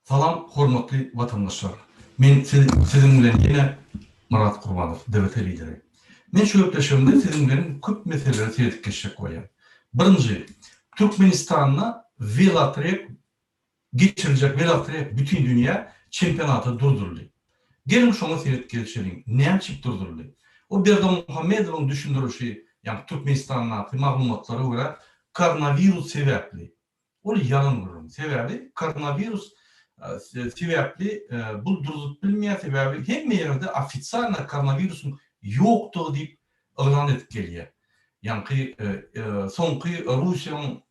Salam hormatly watandaşlar. Men siz siziň bilen ýene Myrat Gurbanow, DWT lideri. Men şu gepleşigimde siziň bilen köp meseleleri seredip geçjek bolýan. Birinji, Türkmenistanda welotrek geçiriljek welotrek bütindünýä çempionaty durduryldy. Geliň şoňa seredip gelşeliň. Näme üçin durduryldy? O Berdimuhamedowyň düşündirilişi, ýagny Türkmenistandaky maglumatlara görä koronawirus sebäpli Ol ýalan gürrüň. Sebäbi koronawirus sebäpli bul durzup bilmeýär, sebäbi hemme ýerde ofitsialno koronawirusyň ýokdugy diýip yglan edip gelýär. Ýaňky soňky Russiýanyň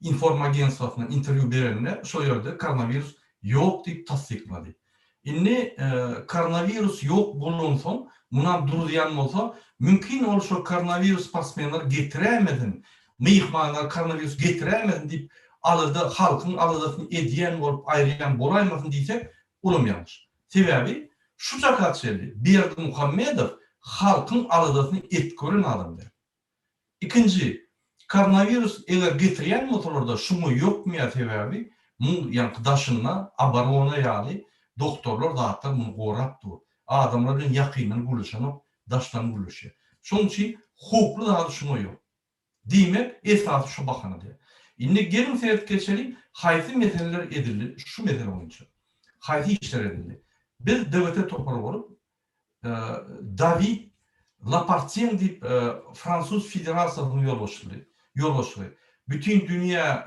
inform agentstwasyna interwýu berende şo ýerde koronawirus ýok diýip tassyklady. Indi koronawirus ýok bolansoň munam duruzýan bolsa, mümkin ol şo koronawirus sportsmenler getiräýmesin, myhmanlar koronawirus getiräýmesin diýip alada halkyň aladasyny edýän bolup aýyrýan bolaýmasyn diýsek, olam ýalňyş. Sebäbi şu çaka çenli Berdimuhamedow halkyň aladasyny et gören adam däl. Ikinji, koronawirus eger getirýän bolsalarda şuňa ýokmaýar sebäbi muň ýaňky daşynda aborona ýaly dogtorlar zatlar muny gorap dur. Adamlar bilen ýakyndan gürleşenok daşdan gürleşýär. Şoň üçin howply zady şuňa ýok. Diýmek esasy şu bahana diýär. Indi geliň seredip geçeliň haýsy meseleler edildi şu mesele boýunça. Haýsy işler edildi. Biz DWT topary bolup Dawid Lapartien diýip fransuz federasiýasynyň ýolbaşçyly, ýolbaşçysy. Bütin dünýä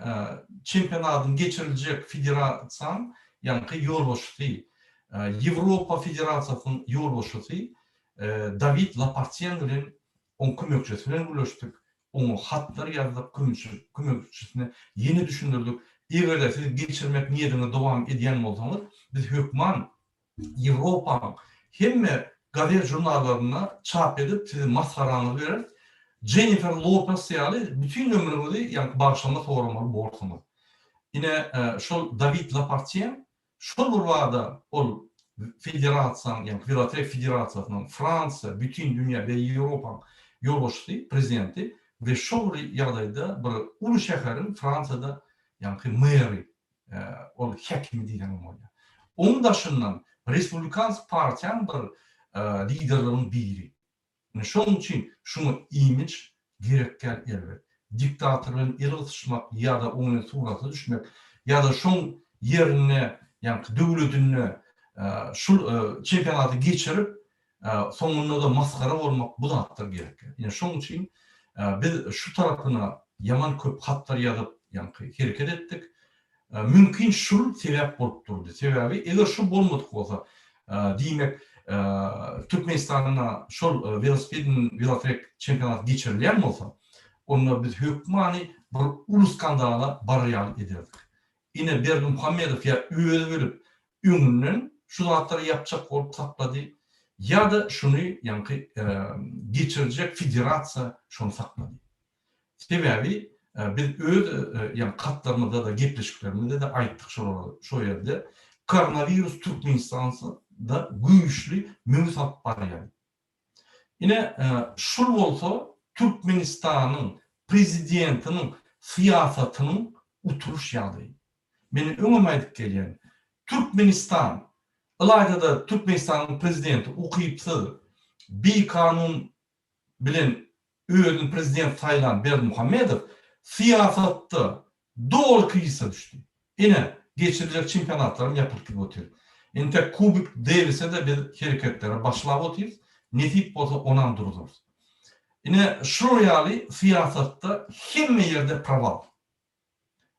çempionatyny geçiriljek federasiýanyň ýaňky ýolbaşçysy, Ýewropa federasiýasynyň ýolbaşçysy Dawid Lapartien bilen oň kömekçisi bilen gürleşdik. Oňa hatlar ýazdyk, kömekçisine ýene düşündirdik. Eger-de siz geçirmek niýetiňizi dowam edýän bolsaňyz, biz hökman Ýewropanyň hemme gazet-žurnallarynda çap edip sizi masgaraňyzy bereris. Jennifer Lopes ýaly bütin ömrüňizi ýaňky bagyşlama soramaly borsuňyz. Ine şol Dawid Lapartien şol bir bada ol federasiýanyň ýaňky welotrek federasiýasynyň Fransiýa, bütin dünýä we Ýewropanyň ýolbaşçysy, prezidenti we şol bir ýagdaýda bir uly şäheriň Fransiýada ýaňky meri ol häkimi diýseňem bolýar. Onuň daşyndan Respublikansk partiýanyň bir liderleriniň biri. Ine şonuň üçin şuňa imidž gerek däl erbet. Diktator bilen el gysyşmak ýa-da oň bilen surata düşmek ýa-da şoň ýerinde ýaňky döwledinde şul çempionaty geçirip soňunda-da masgara bolmak bu zatlar gerek däl. Ine şonuň üçin biz şu tarapyna ýaman köp hatlar ýazyp ýaňky hereket etdik. Mümkin şul sebäp bolup durdy. Sebäbi eger şu bolmadyk bolsa, diýmek Türkmenistanda şol welosipedin welotrek çempionaty geçirilýän bolsa, onda biz hökmany bir uly skandala barar ýaly ederdik. Ine Berdimuhamedow ýa özi bilip öňünden şu zatlary ýapjak bolup saklady, ýa-da şuny ýaňky geçirjek federasiýa şony saklady. Sebäbi biz öz ýaňky hatlarymyzda-da, gepleşiklerimizde-de aýtdyk şolara şo ýerde koronawirus Türkmenistanda güýçli möwç alyp barýar. Ine şul bolsa Türkmenistanyň prezidentiniň syýasatynyň utulyş ýagdaýy. Men öňem aýdyp gelýän, Türkmenistan, ylaýta-da Türkmenistanyň prezidenti ukypsyz, bikanun bilen özüni prezident saýlan Berdimuhamedow syýasatda doly krizise düşdi. Ine, geçiriljek çempionatlaram ýapylyp gidip otyr. Entek Kubik Dewise-de biz hereketlere başlap otyrys, nesip bolsa onam duruzarys. Ine, şular ýaly syýasatda hemme ýerde prowal.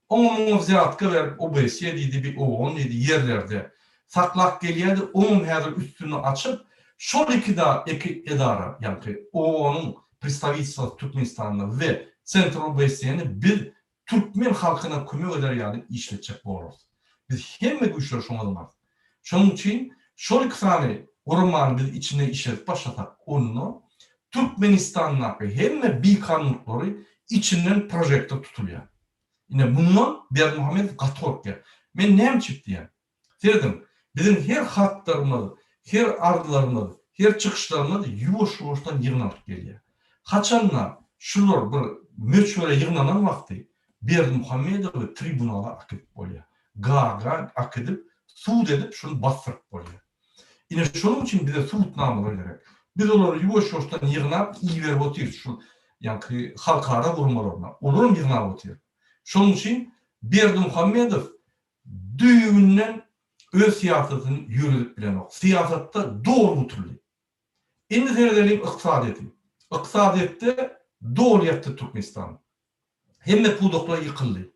Oňa-muňa wzýatka berip OBSE diýdi, bir OON diýdi ýerlerde saklap gelýärdi, oňam häzir üstüni açyp, şol iki da eki edara, ýaňky OON-yň predstawitstwosy Türkmenistanda we Sentr OBSE-ni biz türkmen halkyna kömek eder ýaly işletjek bolarys. Biz hemme güýçleri şoňa zyňarys. Şonuň üçin şol iki sany guramany biz içinde işledip başlasak, onda Türkmenistandaky hemme bikanunlyklary içinden prožektor tutulýar. Ine mundan Berdimuhamedow gaty gorkýar. Men näme üçin diýýän? Serediň, biziň her hatlarymyz, her arzlarymyz, her çykyşlarymyz ýuwaş-ýuwaşdan ýygnalyp gelýär. Haçanda şular bir möçbere ýygnanan wagty Berdimuhamedowy tribunala akidip bolýar. Gaaga akidip, sud edip şuny basdyryp bolýar. Ine şonuň üçin bize subutnamalar gerek. Biz olary ýuwaş-ýuwaşdan ýygnap iberip otyrys şul ýaňky halkara guramalaryna. Olaram ýygnap otyr. Şonuň üçin Berdimuhamedow düýbünden öz syýasatyny ýöredip bilenok. Syýasatda doly utuldy. Indi seredeliň ykdysadyýeti. Ykdysadyýetde doly ýatdy Türkmenistan. Hemme pudaklar ýykyldy.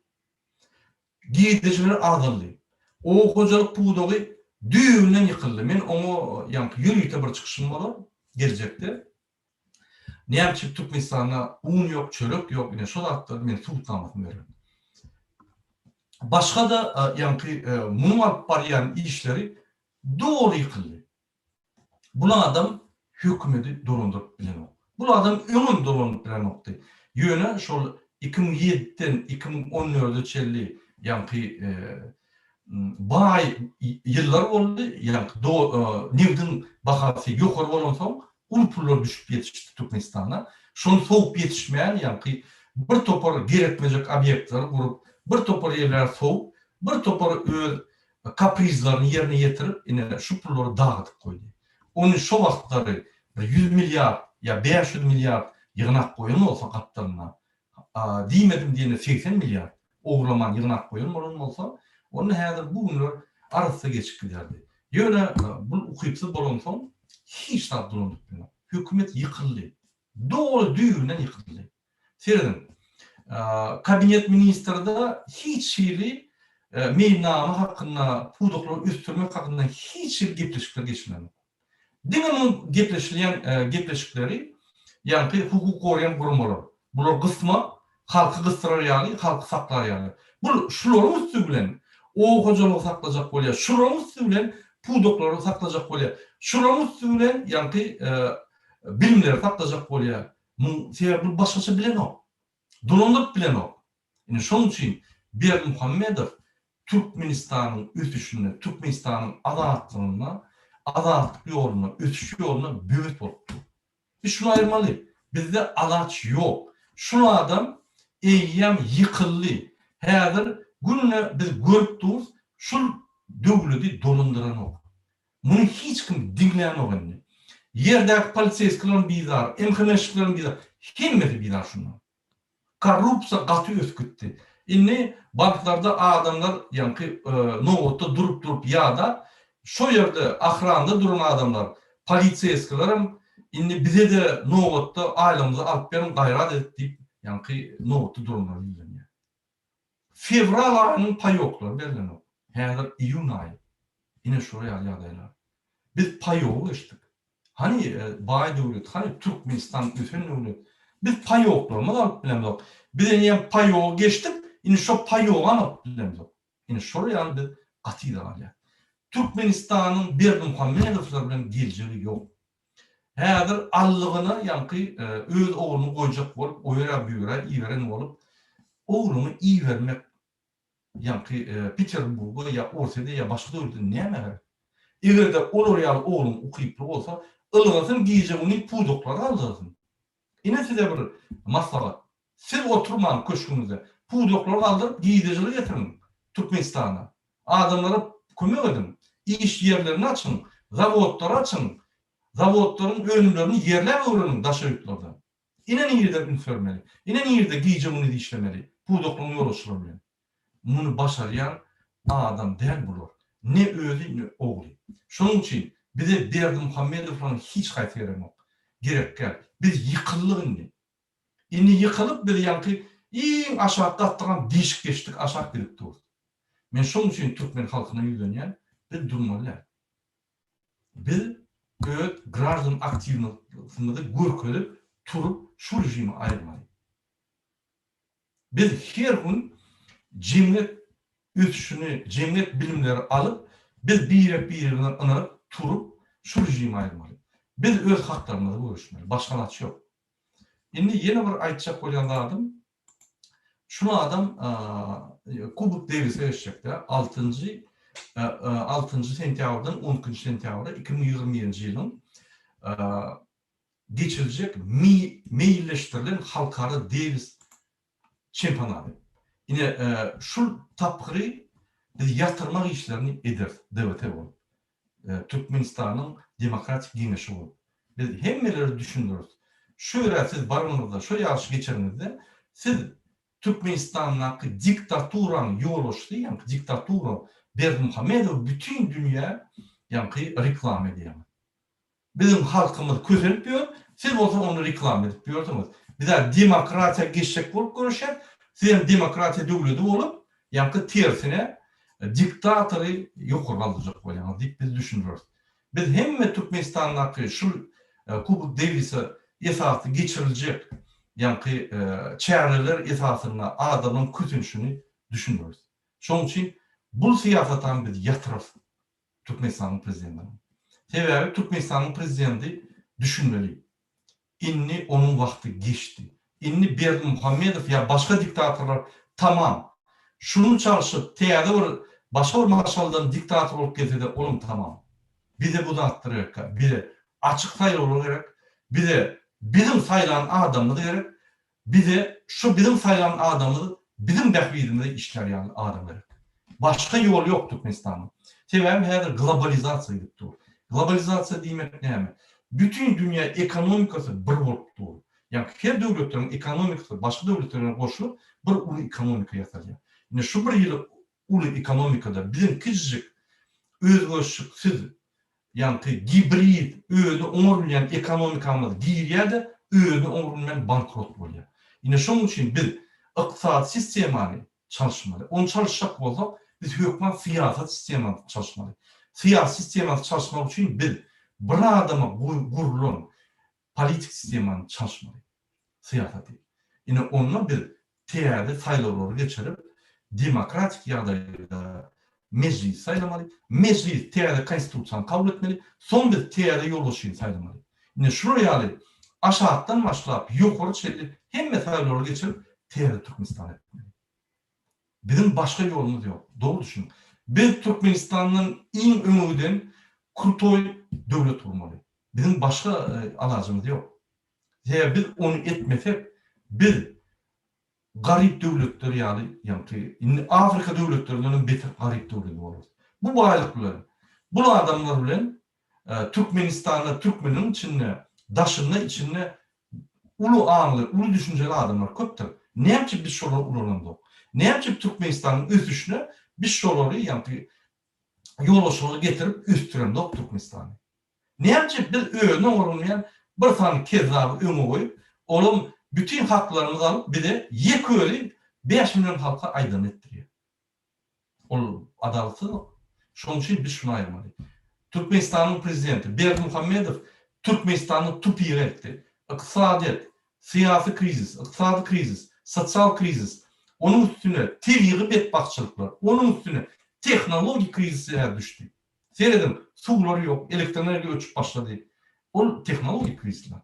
Girdejiler azaldy. Oba hojalyk pudagy düýbünden ýykyldy. Men oňa ýaňky ýörite bir çykyşym bolar geljekde. Näme üçin Türkmenistanda un ýok, çörek ýok, ine şo zatlary men subutnamasyny bererin. Başga-da ýaňky munuň alyp barýan işleri doly ýykyldy. Bul adam hökümedi dolandyryp bilenok. Bul adam öňem dolanyp bilenokdy. Ýöne şol 2007-den 2014-e çenli ýaňky baý ýyllar boldy, ýaňky nebdiň bahasy ýokary bolansoň uly pullar düşüp ýetişdi Türkmenistana. Şony sowup ýetişmän ýaňky bir topar gerekmejek obýektleri gurup, bir topar ýerleri sowup, bir topar öz kaprizlerini ýerine ýetirip, ine, şu pullary dagydyp goýdy. Ony şo wagtlary bir ýüz milliard ýa 500 milliard ýygnap goýan bolsa gapdalynda, diýmedim diýende 80 milliard ogurlaman ýygnap goýan bolan bolsa, onda häzir bu günler arassa geçip giderdi. Ýöne bul ukypsyz bolansoň, hiç zat dolandyryp bilmedi. Hökümet ýykyldy. Doly düýbünden ýykyldy. Serediň, Kabinet ministrde hiç hili meýilnama hakynda, pudaklary ösdürmek hakynda hiç hili gepleşikler geçirilenok. Diňe muň gepleşilýän gepleşikleri ýaňky hukuk goraýan guramalar. Bular gysmak, halky gysdyrar ýaly, halky saklar ýaly. Bul şularyň üsti bilen oba hojalygy saklajak bolýar, şularyň üsti bilen pudaklary saklajak bolýar, şularyň üsti bilen ýaňky bilimleri saklajak bolýar. Muň sebäbi bul başgaça bilenok. Dolandyryp bilenok. Ine şonuň üçin Berdimuhamedow Türkmenistanyň ösüşinde, Türkmenistanyň azatlygynda, azatlyk ýolunda, ösüş ýolunda böwet bolup dur. Biz şuny aýyrmaly. Bizde alaç ýok. Şul adam eýýäm ýykyldy. Häzir günde biz görüp durus, şul döwledi dolandyranok. Muny hiç kim diňlänok indi. Ýerdäki poliseýskilerem bizar, MHM-şiklerem bizar, hemmesi bizar şundan. Korrupsiýa gaty ösüp gitdi. Indi banklarda adamlar ýaňky nobatda durup-durup ýadap, şo ýerde ahranda duran adamlar, poliseýskilerem indi bize-de nobatda aýlygymyzy alyp beriň gaýrat edip diýip, ýaňky nobatda duranlara ýüzlenýär. Fewral aýynyň paýoklary berlenok. Häzir iýun aýy. Ine şular ýaly ýagdaýlar. Biz paýogy geçdik. Hany baý döwlet, hany Türkmenistan ösen döwlet. Biz paýoklarymyzy alyp bilemzok. Biz enýem paýogy geçdik, indi şo paýogam alyp bilemzok. Ine şolar ýaly biz gaty yza galýas. Türkmenistanyň Berdimuhamedowlar bilen geljegi ýok. Häzir allygyna ýaňky öz ogluny goýjak bolup, o ýere bu ýere iberen bolup, ogluňy ibermek ýaňky Peterburga ýa Orsýede ýa başga döwlete nämä gerek? Eger-de olar ýaly ogluň ukyply bolsa, ylgasyn gije-gündiz pudaklary galdyrsyn. Ine size bir maslahat. Siz oturmaň köşgüňizde. Pudaklary galdyryp girdejiler getiriň Türkmenistana. Adamlara kömek ediň. Iş ýerlerini açyň. Zawodlary açyň. Zawodlaryň önümlerini ýerläp öwreniň daşary ýurtlarda. Ine nirede üns bermeli. Ine nirede gije-gündiz işlemeli pudaklaryň ýolbaşçylary bilen. Muny başarýan adam däl bular. Ne özi ne ogly. Şonuň üçin bize Berdimuhamedowlaryň hiç haýsy gerenok. Gerek däl. Biz ýykyldyk indi. Indi ýykylyp biz ýaňky iň aşakda atdygam deşik deşdik aşak gidip durus. Men şonuň üçin türkmen halkyna ýüzlenýän, biz durmaly däl. Biz öz graždan aktiwnosymyzy görkezip turup şu režimi aýyrmaly. Biz her gün jemgyýet ösüşini, jemgyýet bilimleri alyp, biz birek-biregine ynanyp turup şu režimi aýyrmaly. Biz öz haklarymyzy göreşmeli. Başga alaç ýok. Indi ýene bir aýtjak bolýan zadym, şul adam Kubok Dewise geçjekde, altynjy altynjy sentýabrdan on ikinji sentýabra 2021-nji ýylyň geçiriljek meýilleşdirilen halkara Dewis çempionaty. Ine, şul tapgyry. Biz ýatyrmak işlerini ederis DWT bolup. Türkmenistanyň Demokratik Geňeşi bolup. Biz hemmelere düşündiris. Şu ýere siz baranyňyzda, şo ýaryşy geçeniňizde siz Türkmenistandaky diktaturanyň ýolbaşçysy, ýaňky diktatura Berdimuhamedowy bütin dünýä ýaňky reklama edýäňiz. Biziň halkymyz kösenip ýör, siz bolsa ony reklama edip ýörsüňiz. Biz-ä demokratiýa geçjek bolup göreşýäs, sizem demokratiýa döwledi bolup, ýaňky tersine diktatory ýokary galdyrjak bolýaňyz diýip biz düşündireris. Biz hemme Türkmenistandaky şul Kubok Dewisa esasy geçiriljek ýaňky çäreler esasynda adamlaryň kösenişini düşündireris. Şonuň üçin bul syýasatam biz ýatyrarys Türkmenistanyň prezidentiniň. Sebäbi Türkmenistanyň prezidenti düşünmeli. Indi onuň wagty geçdi. Indi Berdimuhamedow ýa başga diktatorlar tamam. Şuny çalşyp täze bir başga bir maşgaladan diktator bolup gelsede olam tamam. Bize bu zatlar gerekkä. Bize açyk saýlawlar gerek. Bize biziň saýlan adamymyz gerek. Bize şu biziň saýlan adamymyz biziň bähbidimize işlär ýaly adam gerek. Başga ýol ýok Türkmenistanda. Sebäbi häzir globalizasiýa gidip dur. Globalizasiýa diýmek näme? Bütin dünýä ekonomikasy bir bolup dur. Ýagny her döwletleriň ekonomikasy başga döwletler bilen goşulyp bir uly ekonomika ýasalýar. Indi şu bir ýyly uly ekonomikada biziň kiçijik özgerişiksiz ýaňky gibrid özüni oňarylýan ekonomikamyz girýär-de özüni oňarylman bankrot bolýar. Ine şonuň üçin biz ykdysady sistemany çalyşmaly. Ony çalyşjak bolsak biz hökman syýasat sistemany çalyşmaly. Syýasy sistemany çalyşmak üçin biz bir adama gurlan politik sistemany çalyşmaly. Syýasaty. Ine onda biz täze saýlawlary geçirip, demokratik ýagdaýda Mejlisi saýlamaly, Mejlis täze Konstitusiýany kabul etmeli, soň biz täze ýolbaşçyny saýlamaly. Ine şular ýaly aşakdan başlap ýokary çenli hemme saýlawlary geçirip täze Türkmenistan etmeli. Biziň başga ýolumyz ýok. Dogry düşüniň. Biz Türkmenistandan iň öňe giden krutoý döwlet gurmaly. Biziň başga alajymyz ýok. Sebäbi biz ony etmesek, biz garyp döwletler ýaly, ýaňky indi Afrika döwletlerinden hem beter garyp döwledi bolarys. Bu baýlyk bilen, bul adamlar bilen Türkmenistanda türkmeniň içinde, daşynda, içinde uly aňly, uly düşünjeli adamlar köpdür. Näme üçin biz şolary ulanamzok? Näme üçin Türkmenistanyň ösüşine biz şolary, ýaňky ýolbaşçylyga getirip ösdüremzok Türkmenistany? Näme üçin biz özüne oňarylmaýan bir sany kezzaby öňe goýup, olam bütin haklarymyzy alyp bize ýeke özi 5 million halka aýdanyny etdirýär. Ol adalatsyzlyk. Şonuň üçin biz şuny aýyrmaly. Türkmenistanyň prezidenti Berdimuhamedow Türkmenistany tupige eltdi. Ykdysadyýet, syýasy krizis, ykdysady krizis, sosial krizis, onuň üstüne tebigy betbagtçylyklar, onuň üstüne tehnologik krizis häzir düşdi. Serediň, suwlar ýok, elektroenergiýa öçüp başlady. Ol tehnologik krizisler.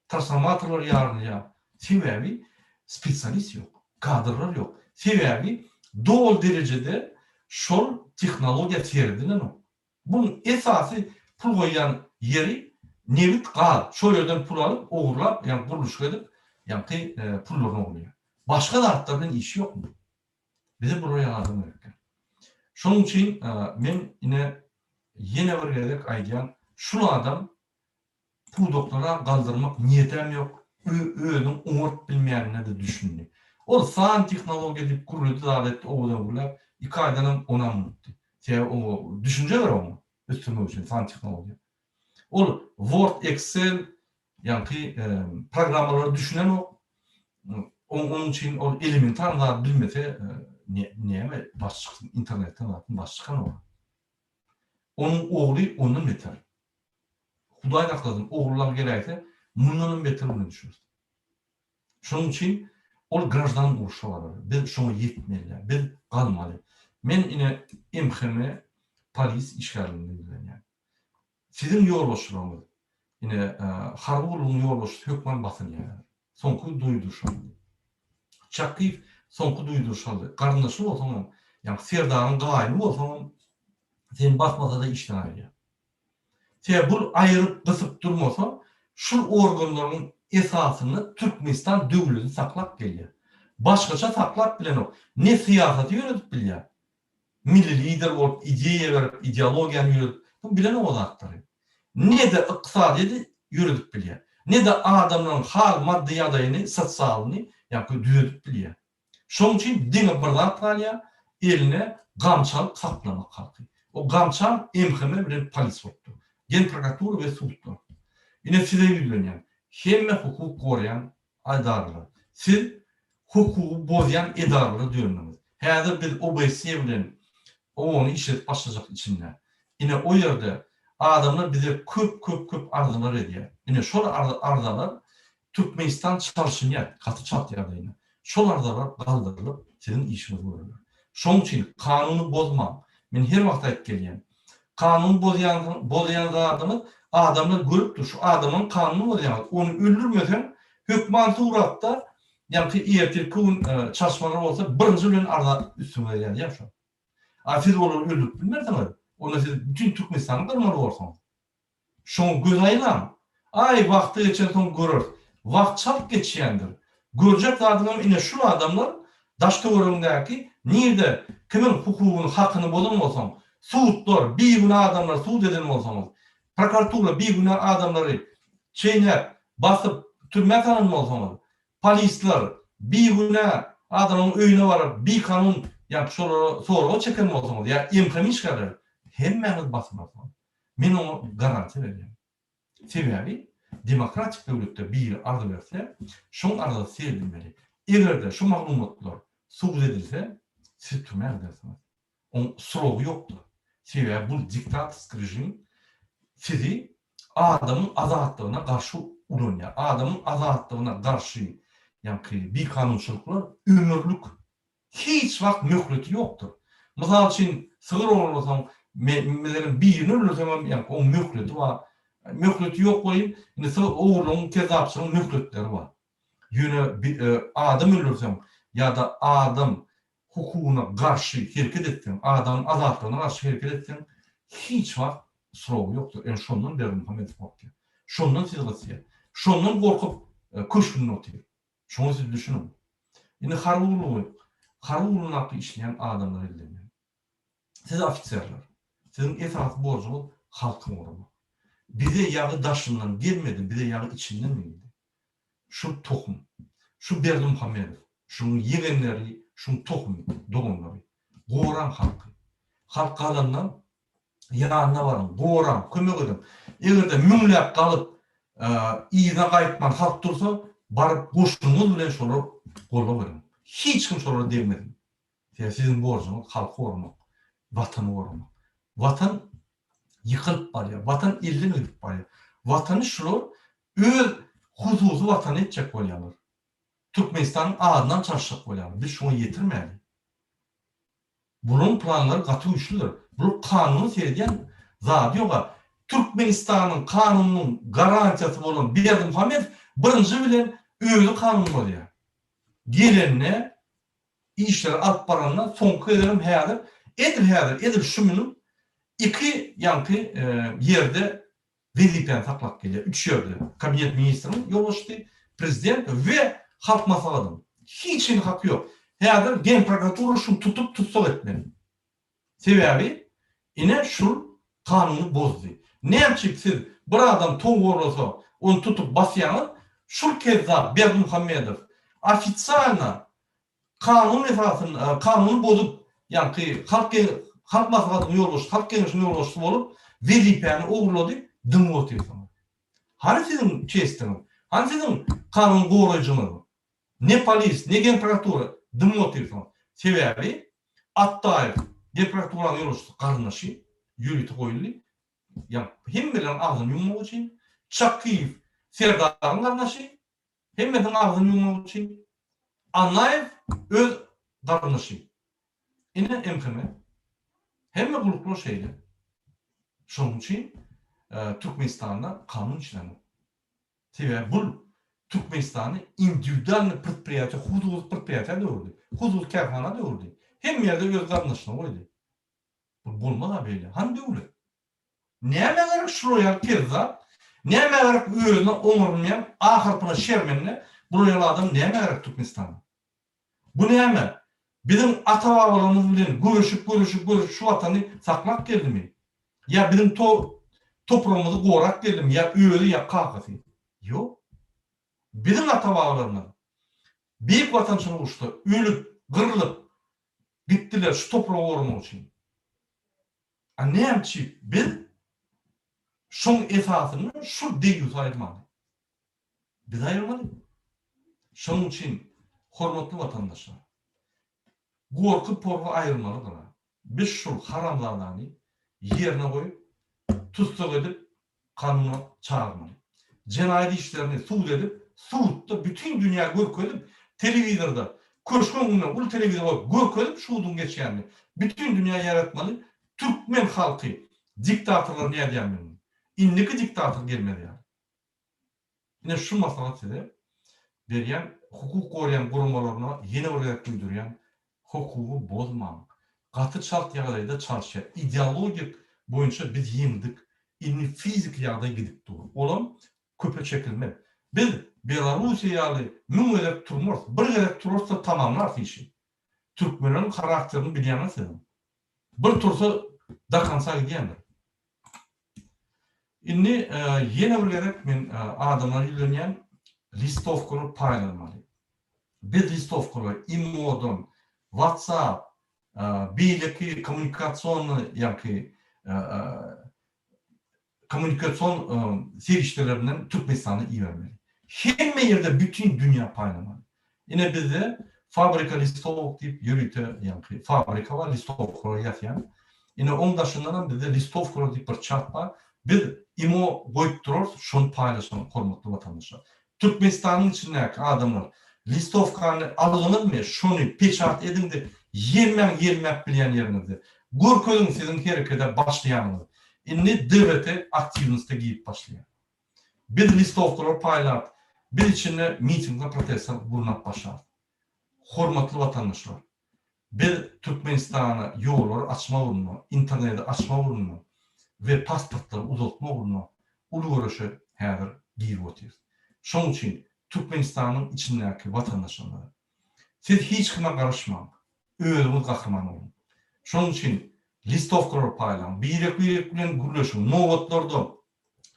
Transformatorlar ýarylýar. Sebäbi spesialist ýok, kadrlar ýok. Sebäbi doly derejede şol tehnologiýa seredilenok. Buň esasy pul goýýan ýeri nebit, gaz. Şol ýerden pul alyp, ogurlap, ýagny gurluşyk edip, ýaňky pullaryny ogurlaýar. Başga zatlar bilen işi ýok munuň. Bize bular ýaly adam gerek däl. Şonuň üçin men ine ýene bir gezek aýdýan, şul adam pudaklara galdyrmak niýetäm ýok, özüniň oňaryp bilmeýänine-de düşündi. Ol san tehnologiýa diýip gürledi zat etdi owadan gürläp, iki aýdanam onam unutdy. Sebäbi oňa düşünje gerek oňa ösdürmek üçin san tehnologiýa. Ol Word, Excel ýaňky programmalara düşünenok. Onuň üçin ol elementar zat bilmese näme baş çyksyn internetden zatdan baş çykanok. Onuň ogly ondan beter. Hudaý saklasyn, ogullar geläýse, mundanam beter güne düşeris. Şonuň üçin ol graždan urşa barar. Biz şoňa ýetmeli. Biz galmaly. Men ine MHM polis işgärlerine ýüzlenýän. Siziň ýolbaşçylaryňyz, ine harby gullugyň ýolbaşçysy hökman basylýar häzir. Soňky duýduryş aldy. Çakyýew soňky duýduryş aldy. Garyndaşy bolsaňam, ýagny Serdaryň gaýyny bolsaňam, seni basmasa-da işden aýyrýar. Sebäbi bul aýyryp, gysyp durmasa, şul organlaryň esasynda Türkmenistan döwletini saklap gelýär. Başgaça saklap bilenok. Ne syýasaty ýöredip bilýär. Milli lider bolup, ideýa berip, ideologiýany ýöredip, bu bilenok o zatlary. Ne-de ykdysadyýeti ýöredip bilýär. Ne-de adamlaryň hal, maddy ýagdaýyny, sosialyny, ýa-da düzedip bilýär. Şonuň üçin diňe bir zat galýar, eline gamçy alyp saklamak halky. O gamçam MHM bilen polis bolup dur. Genprokuratura we sudlar. Ine size ýüzlenýän, hemme hukuk goraýan edaralar. Siz hukugy bozýan edaralara döndüňiz. Häzir biz OBSE bilen OON-y işledip başlajak içinde. Ine o ýerde adamlar bize köp köp köp arzalar edýär. Ine şol arzalar Türkmenistan çalşynýar gaty çalt ýagdaýda. Şol arzalar galdyrylyp siziň işiňiz görüler. Şoň üçin kanuny bozmaň. Men her wagt aýdyp gelýän. Kanuny bozýansyň bozýan zadyňyz adamlar görüp dur şu adamyň kanuny bozýaňyz ony öldürmeseň hökman suratda ýaňky ertirki gün çalşmalar bolsa birinji bilen arza üstüňize ýazýar şo. A siz olary öldürip bilmersiňiz onda siz bütin Türkmenistany gyrmaly borsuňyz. Şoňa göz aýlaň. Aý, wagty geçensoň göreris. Wagt çalt geçýändir. Görjek zadyňam ine şul adamlar daş-töweregiňdäki nirde kimiň hukugyny, hakyny bozan bolsaň, sudlar, bigünä adamlary sud eden bolsaňyz, prokuratura bigünä adamlary çeýnäp, basyp, türmä salan bolsaňyz, polisler bigünä adamyň öýüne baryp, bikanun ýa şolara soraga çeken bolsaňyz ýa MHM işgärleri, hemmäňiz basylarsyňyz. Men oňa garantiýa berýän. Sebäbi demokratik döwletde biri arza berse, şoň arzasy seredilmeli. Eger-de şu maglumatlar subut edilse, siz türmä gidersiňiz. Oň srogy ýokdur. Sebäbi bul diktatorskiý režim sizi adamyň azatlygyna garşy ulanýar. Adamyň azatlygyna garşy ýaňky bikanunçylyklar ömürlik Hiç wagt möhleti ýokdur. Mysal üçin, sygyr ogurlasaň, meselem, birini öldürseňem, ýa oň möhleti bar. Möhleti ýok welin, indi sygyr ogurlygyň, kezzapçylygyň möhletleri bar. Ýöne adam öldürseň ýa-da adam hukugyna garşy hereket etseň, adamyň azatlygyna garşy hereket etseň, hiç wagt srogy ýokdur. Ine şondan Berdimuhamedow gorkýar. Şondan sizi gysýar. Şondan gorkup köşgünde otyr. Şoňa siz düşüniň. Indi harby gullugy, harby gullugyndaky işleýän adamlar ellenýär. Siz ofiserler, siziň esasy borjuňyz halky goramak. Bize ýagy daşyndan gelmedi, bize ýagy içinden geldi. Şu tohum, şu Berdimuhamedow, şunuň ýegenleri, şuň tohumy, doganlary. Goraň halky. Halk galandan ýanyna baryň, goraň, kömek ediň. Eger-de müňläp galyp, yzyna gaýtman halk dursa, baryp goşunyňyz bilen şolara goldaw beriň. Hiç kim şolara degmesin. Sebäbi siziň borjuňyz halky goramak, Watany goramak. Watan ýykylyp barýar, Watan elden gidip barýar. Watany şular öz hususy watany etjek bolýarlar. Türkmenistanyň adynam çalyşjak bolýarlar. Biz şoňa ýetirmäli. Bularyň planlary gaty güýçlüdir. Bular kanuna seredýän zady ýoga. Türkmenistanyň kanunynyň garantiýasy bolan Berdimuhamedow birinji bilen özi kanuny bozýar. Gelende işleri alyp baranda soňky gezegem häzir edil häzir edil şu minut iki ýaňky ýerde wezipäni saklap gelýär. Üç ýerde, Kabinet ministriniň ýolbaşçysy, prezident we Halk Maslahatynyň. Hiç hili haky ýok. Häzir Genprokuratura şuny tutup tussag etmeli. Sebäbi ine şul kanuny bozdy. Näme üçin siz bir adam tow gorlasa ony tutup basýaňyz, şul kezzap Berdimuhamedow ofitsialno Kanun esasynda, kanuny bozup, ýaňky Halk Halk Maslahatynyň ýolbaşçysy, Halk Geňeşiniň ýolbaşçysy bolup, wezipäni ogurlady, dymyp otyrsyňyz. Hany siziň çestiňiz? Hany siziň kanun goraýjyňyz? Ne polis, ne genprokuratura, dymyp otyrsyňyz. Sebäbi Atdaýew genprokuraturanyň ýolbaşçysy garyndaşy ýörite goýuldy. Ýa hemmeleriň agzyny ýummak üçin. Çakyýew Serdaryň garyndaşy. Hemmesiniň agzyny ýummak üçin Annaýew öz garyndaşy. Ine MHM. Hemme gulluklar şeýle. Şonuň üçin Türkmenistanda kanun işlänok. Sebäbi bul Türkmenistany indiwidualnyý predpriýatiýa, hususy predpriýatiýa döwürdi. Hususy kärhana döwürdi. Hemme ýerde öz garyndaşyny goýdy. Bu bolmaz-a beýle. Hany döwlet? Nämä gerek şular ýaly kezzap, nämä gerek özüne oňarylmaýan ahyrpyna şermende bular ýaly adam nämä gerek Türkmenistanda? Bu näme? Biziň ata-babalarymyz bilen göreşip, göreşip, göreşip şu watany saklap geldimi? Ýa biziň to topragymyzy gorap geldimi ýa özi ýa kakasy? Ýok. Biziň ata-babalarymyz Beýik Watançylyk urşda ölüp, gyrlyp gitdiler şu topragy goramak üçin. A näme üçin biz şoň esasynda şul deýýusy aýyrmaly? Biz aýyrmaly. Şonuň üçin hormatly watandaşlar, gorky-porgy aýyrmaly gyra. Biz şul haramzadany ýerine goýup, tussag edip, kanuna çagyrmaly. Jenaýat işlerini sud edip, sudda bütin dünýä görkezip, telewizorda, köşgüň öňünde uly telewizor goýup görkezip suduň geçýänini bütin dünýä ýaratmaly, türkmen halky diktatorlar nädýändigini. Indiki diktator gelmez ýaly. Ine şu maslahat size berýän hukuk goraýan guramalaryna ýene bir gezek duýdurýan hukugy bozmaň. Gaty çalt ýagdaýda çalyşýar. Ideologik boýunça biz ýeňdik. Indi fiziki ýagdaý gidip dur. Olam köpe çekilmez. Biz Belarussiýa ýaly müň gezek turmarys. Bir gezek turarys-da tamamlarys işi. Türkmenleriň harakterini bilýäňiz siziň. Bir tursa do konca gidýändir. Indi ýene bir gezek men adamlara ýüzlenýän, listowkalar paýlanmaly. Biz listowkalary imodan, WhatsApp, beýleki kommunikasionnyý ýaňky kommunikasion serişdelerinden Türkmenistana ibermeli. Hemme ýerde bütin dünýä paýlamaly. Ine bizde fabrika listowok diýip ýörite ýaňky fabrika bar listowkalar ýasýan. Ine oň daşyndanam bizde listowkalar diýip bir çat bar. Biz imo goýup durarys şony paýlaşaň hormatly watandaşlar. Türkmenistanyň içindäki adamlar listowkany aldyňyzmy şony peçat ediňde ýelmäň ýelmäp bilýän ýeriňizde. Görkeziň siziň herekede başlaýanyňyzy. Indi DWT aktiwnosta girip başlaýar. Biz listowkalar paýlap, biz içinde mitingler protestler gurnap başlarys. Hormatly watandaşlar, biz Türkmenistana ýollary açmak ugrunda, interneti açmak ugrunda we pasportlary uzaltmak ugrunda uly göreşe häzir girip otyrys. Şonuň üçin Türkmenistanyň içindäki watandaşlarymyza, siz hiç kime garaşmaň, özüňiz gahryman boluň. Şonuň üçin listowkalary paýlaň, birek-birek bilen gürleşiň, nobatlarda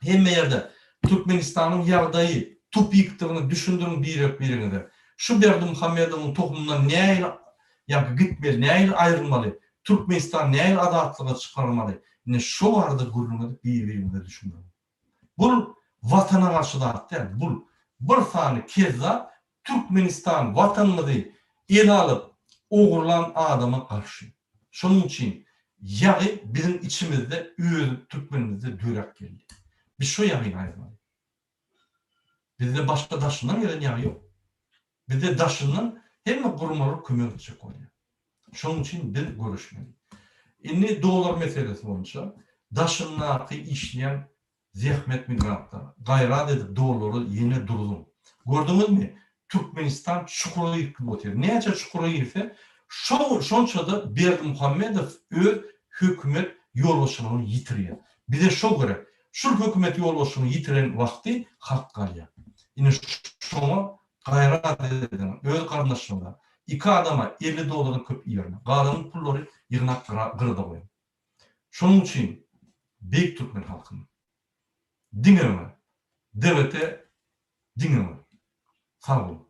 Hemme ýerde Türkmenistanyň ýagdaýy tupikdygyny düşündiriň birek-biriňize. Şu Berdimuhamedowyň tohumyndan nähili ýaňky gitmeli, nähili aýrylmaly, Türkmenistan nähili azatlyga çykarmaly, ine şo barada gürrüň edip bir-biriňize düşündiriň. Bul watana garşy zat däl, bul bir sany kezzap Türkmenistan watanymyzy ele alyp ogurlan adama garşy. Şonuň üçin ýagy biziň içimizde öz türkmenimizde döräp geldi. Biz şo ýagyny aýyrmaly. Bizde başga daşyndan gelen ýagy ýok. Bizde daşyndan hemme guramalar kömek etjek bolýar. Şonuň üçin biz göreşmeli. Indi dollar meselesi boýunça daşyndaky işleýän Zähmet migrantlar, gaýrat edip dollary ýene durzuň. Gördüňizmi, Türkmenistan çukura girip otyr. Näçe çukura girse, şo şonça-da Berdimuhamedow öz hökümet ýolbaşçylygyny ýitirýär. Bize şo gerek. Şul hökümet ýolbaşçylygyny ýitiren wagty halk galýar. Ine şoňa gaýrat ediň, öz garyndaşlaryňyza. Iki adama 50 dollardan köp ibermäň. Galanyny pullary ýygnap gyrada goýuň. Şonuň üçin beýik türkmen halkyny diňe öňe! DWT diňe öňe! Sag boluň!